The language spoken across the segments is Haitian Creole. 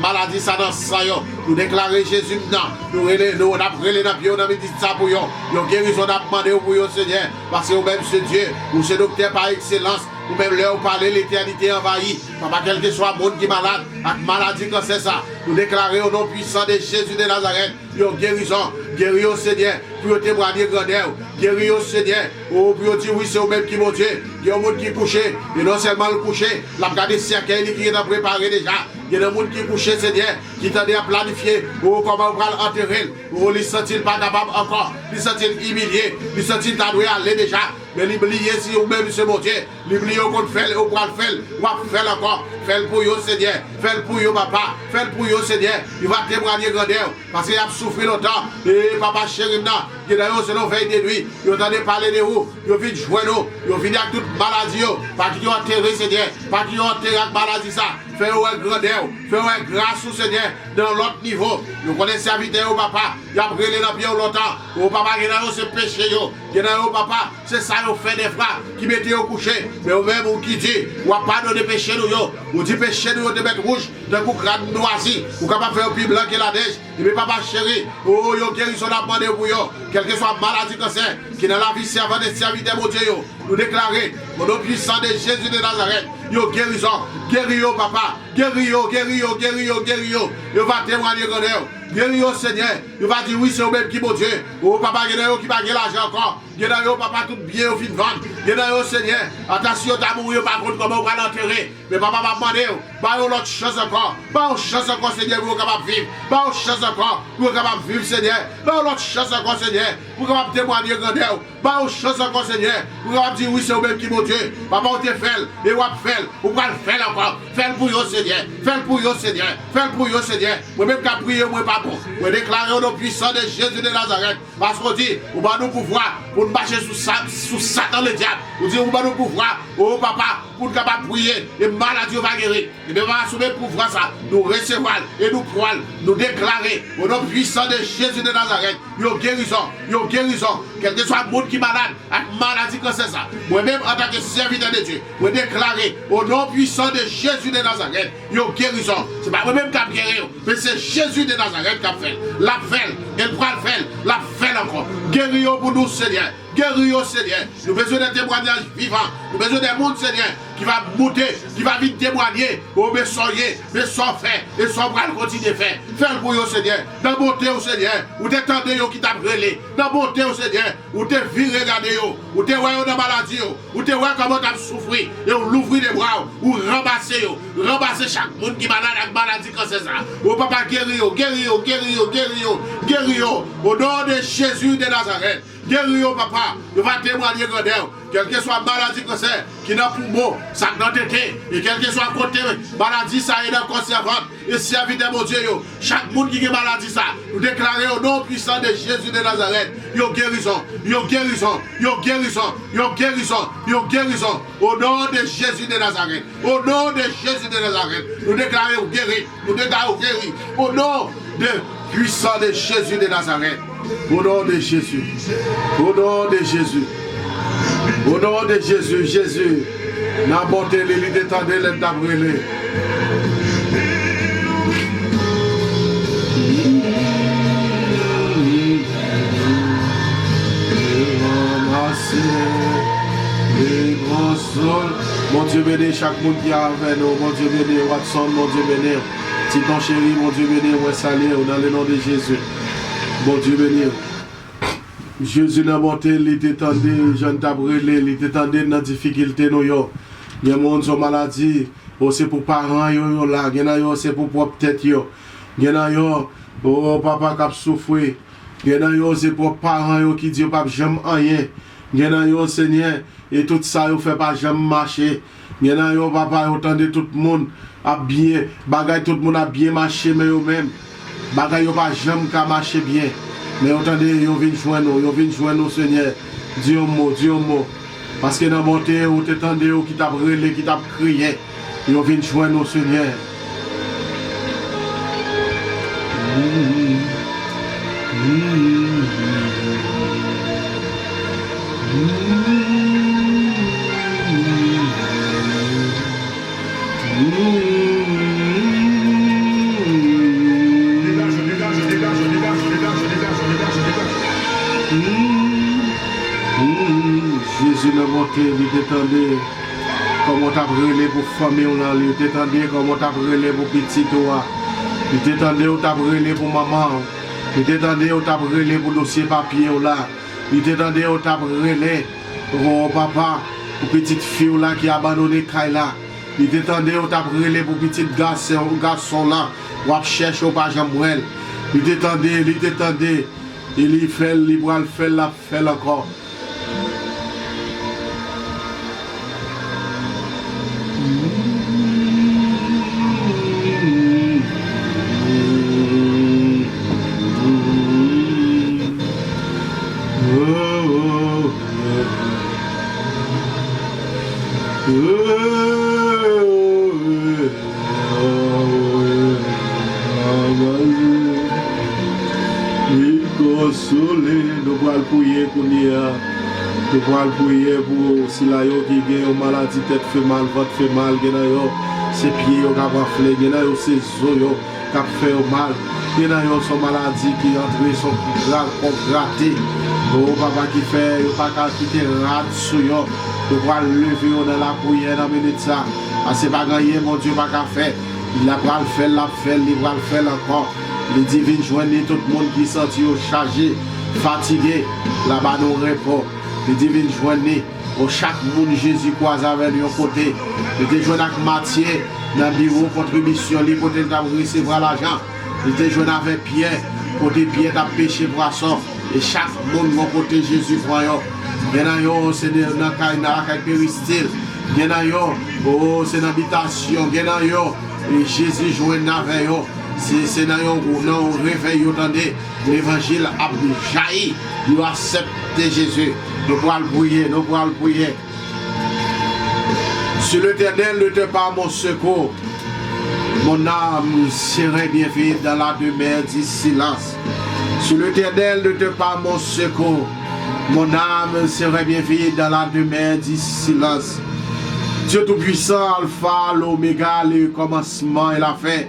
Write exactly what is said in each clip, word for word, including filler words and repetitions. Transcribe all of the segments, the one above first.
maladi sa nan san yo. Nou deklare Jezi m nan. Nou rele, nou, n ap rele nan pye w nan minit sa pou yo. Yon gerizon n ap mande w pou yo, Senyè. Paske ou menm se Dye. Ou se doktè pa ekselans. Ou menm lè w pale, letènite anvayi. Papa, kèlkeswa moun ki malad ak maladi kansè sa, nou deklare o non pwisan de Jezi de Nazarèt, yon gerizon. Geri yo, Senyè, pou yo temwanye grandè w. Geri yo, Senyè, o, pou yo di wi, se ou menm ki Bondye. Gen yon moun ki kouche, e non sèlman l kouche, l ap gade sèkèy li ki gentan prepare deja. Gen yon moun ki kouche, Senyè, ki tande ap planifye, o, kòman yo pral antere l. O, li santi l pa kapab ankò, li santi l imilye, li santi l ta dwe ale deja. Men li bliye si ou menm se Bondye. Li bliye ou konn fè l, ou pral fè l, w ap fè l ankò. Fè l pou yo, Senyè. Fè l pou yo, papa. Fè l pou yo, Senyè. Yo va temwanye grandè w, paske y ap soufri lontan. E papa cheri m nan, gen nan yo se nan vèy de nwi, yo tande pale de ou, yo vin jwenn ou, yo vini ak tout maladi yo. Pa kite yo antere, Senyè. Pa kite yo antere ak maladi sa. Fè yo wè grandè w, fè yo wè gras ou, Senyè, nan yon lòt nivo. Nou konnen sèvitè yo, papa, y ap rele nan pye w lontan. O papa, gen nan yo se peche yo. Gen nan yo, papa, se sa yo fè dèfwa ki mete yo kouche. Men ou menm, ou ki di, w ap padone peche nou yo. Ou di peche nou yo te mèt wouj tankou krad nwasi. Ou kapab fè yo pi blan ke lanèj. Ebyen, papa cheri, o, yon gerizon n ap mande pou yo. Kèlkeswa maladi kansè ki nan lavi sèvant e sèvitè Bondye yo, nou deklare, o non pwisan de Jezi de Nazarèt, yon gerizon. Geri yo, papa. Geri yo, geri yo, geri yo, geri yo. Yo va temwanye grandè w. Geri yo, Senyè. Yo va di, wi, se ou menm ki Bondye. O, papa, gen nan yo ki pa gen lajan ankò. Gen nan yo, papa, tout byen yo fin vann. Gen nan yo, Senyè, ata si yo ta mouri, yo pa konn kòman yo pral antere. Men, papa, m ap mande w, ba yo lòt chans ankò. Ba yo chans ankò, Senyè, pou yo kapab viv. Ba yo chans ankò pou yo kapab viv, Senyè. Ba yo lòt chans ankò, Senyè, pou yo kapab temwanye grandè w. Ba yo chans ankò, Senyè, pou yo kapab di, wi, se ou menm ki Bondye. Papa, ou te fè l, e w ap fè l. Ou pral fè l ankò. Fè l pou yo, Senyè. Fè l pou yo, Senyè. Fè l pou yo, Senyè. Mwen menm k ap priye, mwen pa bon. Mwen deklare o non pwisan de Jezi de Nazarèt. Paske w di, ou ban nou pouvwa pou n mache sou sa, sou Satan ledyab. Ou di, ou ban nou pouvwa, o papa, pou n kapab priye, e maladi yo va geri. Ebyen, papa, sou men pouvwa sa, nou resevwa l, e nou pran l, nou deklare, o non pwisan de Jezi de Nazarèt, yon gerizon, yon gerizon, kèlkeswa moun ki malad ak maladi kansè sa. Mwen menm, antanke sèvitè de Dye, mwen deklare, o non pwisan de Jezi de Nazarèt, yon gerizon. Se pa mwen menm k ap geri yo, men se Jezi de Nazarèt k ap fè l. L ap fè l, e l pral fè l, l ap fè l ankò. Geri yo pou nou, Senyè. Geri yo, Senyè. Nou bezwen de temwanyaj vivan. Nou bezwen de moun, Senyè, ki va moute, ki va vin temwanye. O, men sa w ye, men sa w fè, e sa w pral kontinye fè. Fè l pou yo, Senyè. Nan bonte w, Senyè, ou te tande yo ki t ap rele. Nan bonte w, Senyè, ou te vire gade yo. Ou te wè yo nan maladi yo. Ou te wè kòman yo t ap soufri, e w louvri de bra w, ou ranmase yo. Ranmase chak moun ki malad ak maladi kansè sa. O papa, geri yo, geri yo, geri yo, geri yo, geri yo. O non de Jezi de Nazarèt, geri yo, papa. Yo va temwanye grandè w. Kèlkeswa maladi kansè ki nan poumon, sa k nan tete, e kèlkeswa kote maladi sa ye nan kò sèvant, e sèvitè Bondye yo, chak moun ki gen maladi sa, nou deklare o non pwisan de Jezi de Nazarèt, yon gerizon, yon gerizon, yon gerizon, yon gerizon, yon gerizon, o non de Jezi de Nazarèt, o non de Jezi de Nazarèt, nou deklare w geri, nou deklare w geri, o non de pwisan de Jezi de Nazarèt, o non de Jezi, o non de Jezi, o non de Jezi, Jezi. Nan bonte li, li te tande lè n t ap rele. Bondye beni chak moun ki avè nou. Bondye beni Watson. Bondye beni Titon cheri. Bondye beni. Mwen salye w nan le non de Jezi. Bondye beni w. Jezi nan bonte, li te tande jan n t ap rele, li te tande n nan difikilte nou yo. Gen moun se yon maladi, o se pou paran yo yo la, gen nan yo se pou pwòp tèt yo. Gen nan yo, o papa k ap soufri. Gen nan yo se pwòp paran yo ki di yo p ap janm anyen. Gen nan yo, Senyè, e tout sa yo fè pa janm mache. Gen nan yo, papa, yo tande tout moun ap byen, bagay tout moun ap byen mache, men yo menm, bagay yo pa janm ka mache byen. Men yo tande, yo vin jwenn ou, yo vin jwenn ou, Senyè. Di yon mo, di yon mo. Paske nan bonte, ou te tande yo ki t ap rele, ki t ap kriye. Yo vin jwenn ou, Senyè. Li te tande kòman w t ap rele pou fanmi w lan, li te tande kòman w t ap rele pou pitit ou a, li te tande w t ap rele pou manman w, li te tande w t ap rele pou dosye papye w la, li te tande w t ap rele, o papa, pou pitit fi w la ki abandone kay la, li te tande w t ap rele pou pitit gason, gason w lan, w ap chèche w pa janm wè l, li te tande, li te tande, e li fè l, li pral fè l, l ap fè l ankò. Li konsole, nou pral priye kounye a. Nou pral priye pou sila yo ki gen yon maladi tèt fè mal, vant fè mal, gen nan yo se pye yo k ap anfle, gen nan yo se zo yo k ap fè yo mal, gen nan yo se yon maladi ki antre se yon gra-, kò grate. O papa ki fè yo pa ka kite rad sou yo. Nou pral leve yo nan lapriyè nan minit sa. Paske pa gen anyen Bondye pa ka fè. Li la pral fè l, l ap fè l, li pral fè l ankò. Li di vin jwenn li tout moun ki santi yo chaje, fatige, l a ba nou repo. Li di vin jwenn li. O chak moun Jezi kwaze avè l yon kote. Li te jwenn ak Matye nan biwo kontribisyon li kote l t ap resevwa lajan. Li te jwenn avè Pyè kote Pyè t ap peche pwason. E chak moun gon kote Jezi pran yo. Gen nan yo se de, nan kay, nan lakay peristil. Gen nan yo, o, se nan bitasyon. Gen nan yo, e Jezi jwenn avè yo. Se, se nan yon, nan yon revèy yo tande levanjil ap jayi. Yo aksepte Jezi. Nou pral priye, nou pral priye. Si l'Éternel n'était pas mon secours, mon âme serait bien vide dans la demeure du silence. Si l'Éternel n'était pas mon secours, mon âme serait bien vide dans la demeure du silence. Dieu Tout-Puissant, Alpha, l'Oméga, le commencement et la fin.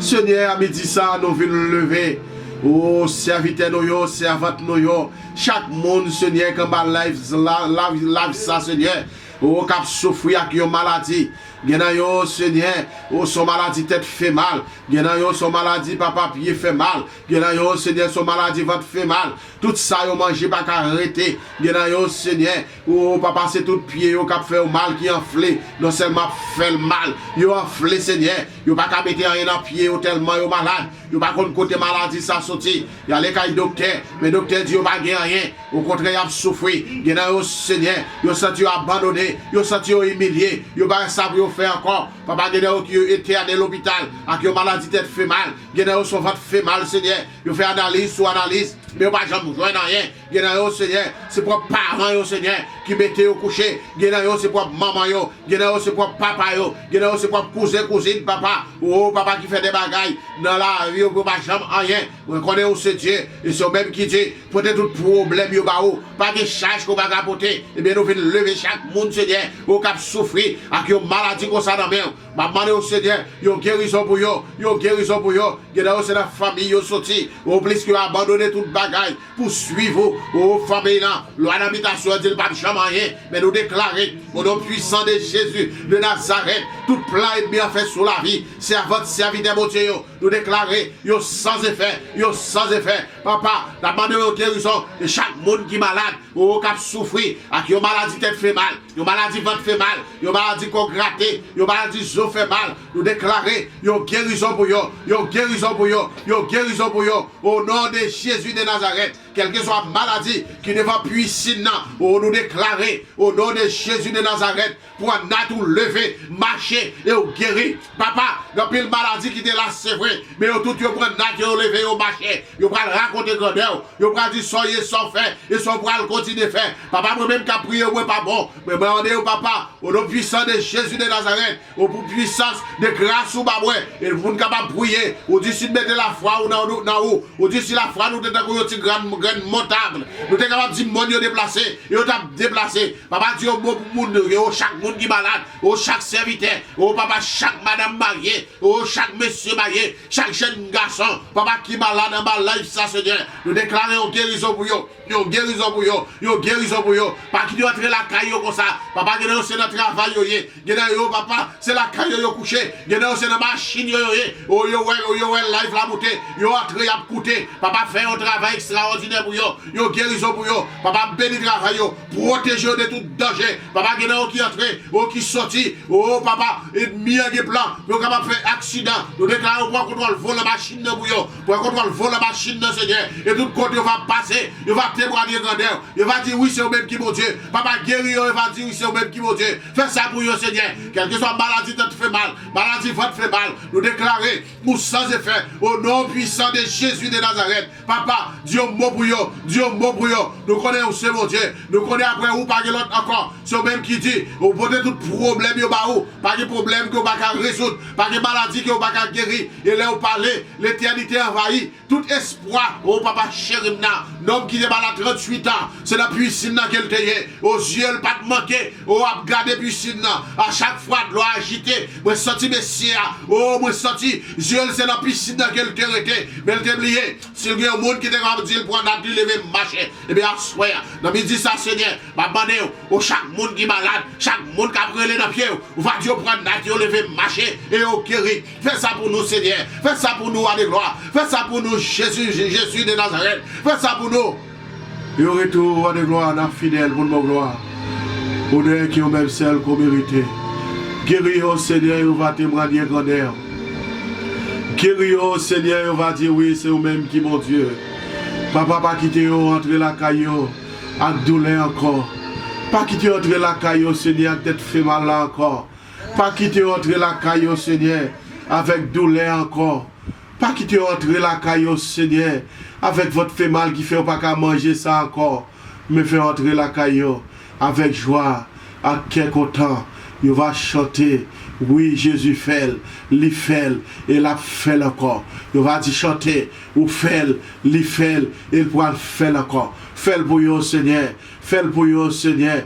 Senyè, a midi sa, nou vin leve. O sèvitè nou yo, sèvant nou yo, chak moun, Senyè, k anba live, la, la, live sa, Senyè. O k ap soufri ak yon maladi. Gen nan yo, Senyè, o se yon maladi tèt fè mal. Gen nan yo, se yon maladi, papa, pye fè mal. Gen nan yo, Senyè, se yon maladi vant fè mal. Tout sa yo manje pa ka rete. Gen nan yo, Senyè, o papa, se tout pye yo k ap fè yo mal, ki anfle. Non sèlman ap fè l mal, yo anfle, Senyè. Yo pa ka mete anyen nan pye yo tèlman yo malad. Yo pa konn kote maladi sa soti. Y ale kay doktè, men doktè di yo pa gen anyen. Okontrè, y ap soufri. Gen nan yo, Senyè, yo santi yo abandone, yo santi yo imilye, yo pa wè sa pou yo fè ankò. Papa, gen nan yo ki yo entène lopital ak yon maladi tèt fè mal. Gen nan yo se yon vant fè mal, Senyè. Yo fè analiz sou analiz, men yo pa janm jwenn anyen. Gen nan yo, Senyè, se pwòp paran yo, Senyè, ki mete yo kouche. Gen nan yo, se pwòp manman yo. Gen nan yo, se pwòp papa yo. Gen nan yo, se pwòp kouzen, kouzin, papa. O, papa ki fè de bagay nan lavi yo pou yo pa janm anyen. Mwen konnen ou se Dye, e se ou menm ki di, pote tout pwoblèm yo ba ou. Pa gen chaj ke w pa ka pote. Ebyen, nou vin leve chak moun, Senyè, o k ap soufri ak yon maladi konsa nan men w. M ap mande w, Senyè, yon gerizon pou yo, yon gerizon pou yo. Gen nan yo, se nan fanmi yo soti. O, pliske yo abandone tout bagay pou swiv ou. O, fanmi lan, lwa nan bitasyon an di l p ap janm anyen. Men nou deklare, o non pwisan de Jezi de Nazarèt, tout plan ènmi an fè sou lavi sèvant, sèvitè Bondye yo, nou deklare yo san efè, yo san efè. Papa, n ap mande w yon gerizon de chak moun ki malad, o, k ap soufri ak yon maladi tèt fè mal, yon maladi vant fè mal, yon maladi kò grate, yon maladi zo fè mal. Nou deklare yon gerizon pou yo, yon gerizon pou yo, yon gerizon pou yo. O non de Jezi de Nazarèt, kèlkeswa maladi ki devan pisin nan, o, nou deklare, o non de Jezi de Nazarèt, pran nat ou, leve, mache, e w geri. Papa, gen anpil maladi ki te la, se vre, men yo tout yo pran nat yo, yo leve, yo mache. Yo pral rakonte grandè w. Yo pral di sa w ye, sa w fè, e sa w pral kontinye fè. Papa, mwen menm k ap priye w, mwen pa bon. Men mwen mande w, papa, o non pwisan de Jezi de Nazarèt, o pou pwisans de gras ou ba mwen, e pou n kapab priye. Ou di si n mete lafwa ou nan, nan ou, ou di si lafwa nou te tankou yon ti grenn, grenn mòtad, nou te kapab di mòn yo deplase, e yo t ap deplase. Papa, di yon mo pou moun yo, chak moun ki malad, o chak sèvitè, o papa, chak madanm marye, o chak mesye marye, chak jèn gason, papa, ki malad anba live sa, Senyè, nou deklare yon gerizon pou yo. yo, gerizon pou yo, yo, gerizon pou yo. Pa kite yo antre lakay yo konsa. Papa, gen nan yo se nan travay yo ye. Gen nan yo, papa, se lakay yo yo kouche. Gen nan yo se nan machin yo yo ye. O, yo wè, o, yo wè live la moute. Yo antre, y ap koute. Papa, fè yon travay ekstraòdinè pou yo. Yo, gerizon pou yo. Papa, beni travay yo. Pwoteje yo de tout danje. Papa, gen nan yo ki antre, o, ki soti. O, papa, ènmi an gen plan pou yo kapab fè aksidan. Nou deklare yo pran kontwòl volan machin nan pou yo. Pran kontwòl volan machin nan, Senyè. E tout kote yo va pase, yo va temwanye grandè w. Yo va di, "Wi, se ou menm ki Bondye." Papa, geri yo, yo va di, "Wi, se ou menm ki Bondye." Fè sa pou yo, Senyè. Kèlkeswa maladi tèt fè mal, maladi vant fè mal, nou deklare ou san efè, o non pwisan de Jezi de Nazarèt. Papa, di yon mo pou yo, di yon mo pou yo. Nou konnen ou se Bondye. Nou konnen apre ou pa gen lòt ankò. Se ou menm ki di, ou pote tout pwoblèm yo ba ou. Pa gen pwoblèm ke ou pa ka rezoud. Pa gen maladi ke ou pa ka geri. E lè ou pale, letènite anvayi. Tout espwa, o papa cheri m nan, nonm ki te ba la tranntuit an, se nan pisin nan ke l te ye. O, zye l pa t manke, o, ap gade pisin nan. A chak fwa dlo a ajite, mwen santi mesye a, o, mwen santi zye l se nan pisin nan ke l te rete, men l te bliye. Si l gen yon moun ki te kapab di l pran nat li leve mache, ebyen aswè a, nan midi sa, Senyè, m ap mande w, o chak moun ki malad, chak moun k ap rele nan pye w, ou va di yo pran nat yo leve mache e yo geri. Fè sa pou nou, Senyè. Fè sa pou nou, Wa de glwa. Fè sa pou nou, Jezi, Jezi de Nazarèt. Fè sa pou nou. Yo retou, Wa de glwa, n ap fidèl pou n ba w glwa. Onè ki ou menm sèl ke w merite. Geri yo, Senyè, yo va temwanye grandè w. Geri yo, Senyè, yo va di wi, se ou menm ki Bondye. Papa, pa kite yo antre lakay yo ak doulè ankò. Pa kite yo antre lakay yo, Senyè, ak tèt fè mal la ankò. Pa kite yo antre lakay yo, Senyè, avèk doulè ankò. Pa kite yo antre lakay yo, Senyè, avèk vant fè mal ki fè yo pa ka manje sa ankò. Men fè yo antre lakay yo avèk jwa, ak kè kontan. Yo va chante, wi, Jezi fè l, li fè l, e l ap fè l ankò. Yo va di, chante, ou fè l, li fè l, e l pral fè l ankò. Fè l pou yo, Senyè. Fè l pou yo, Senyè.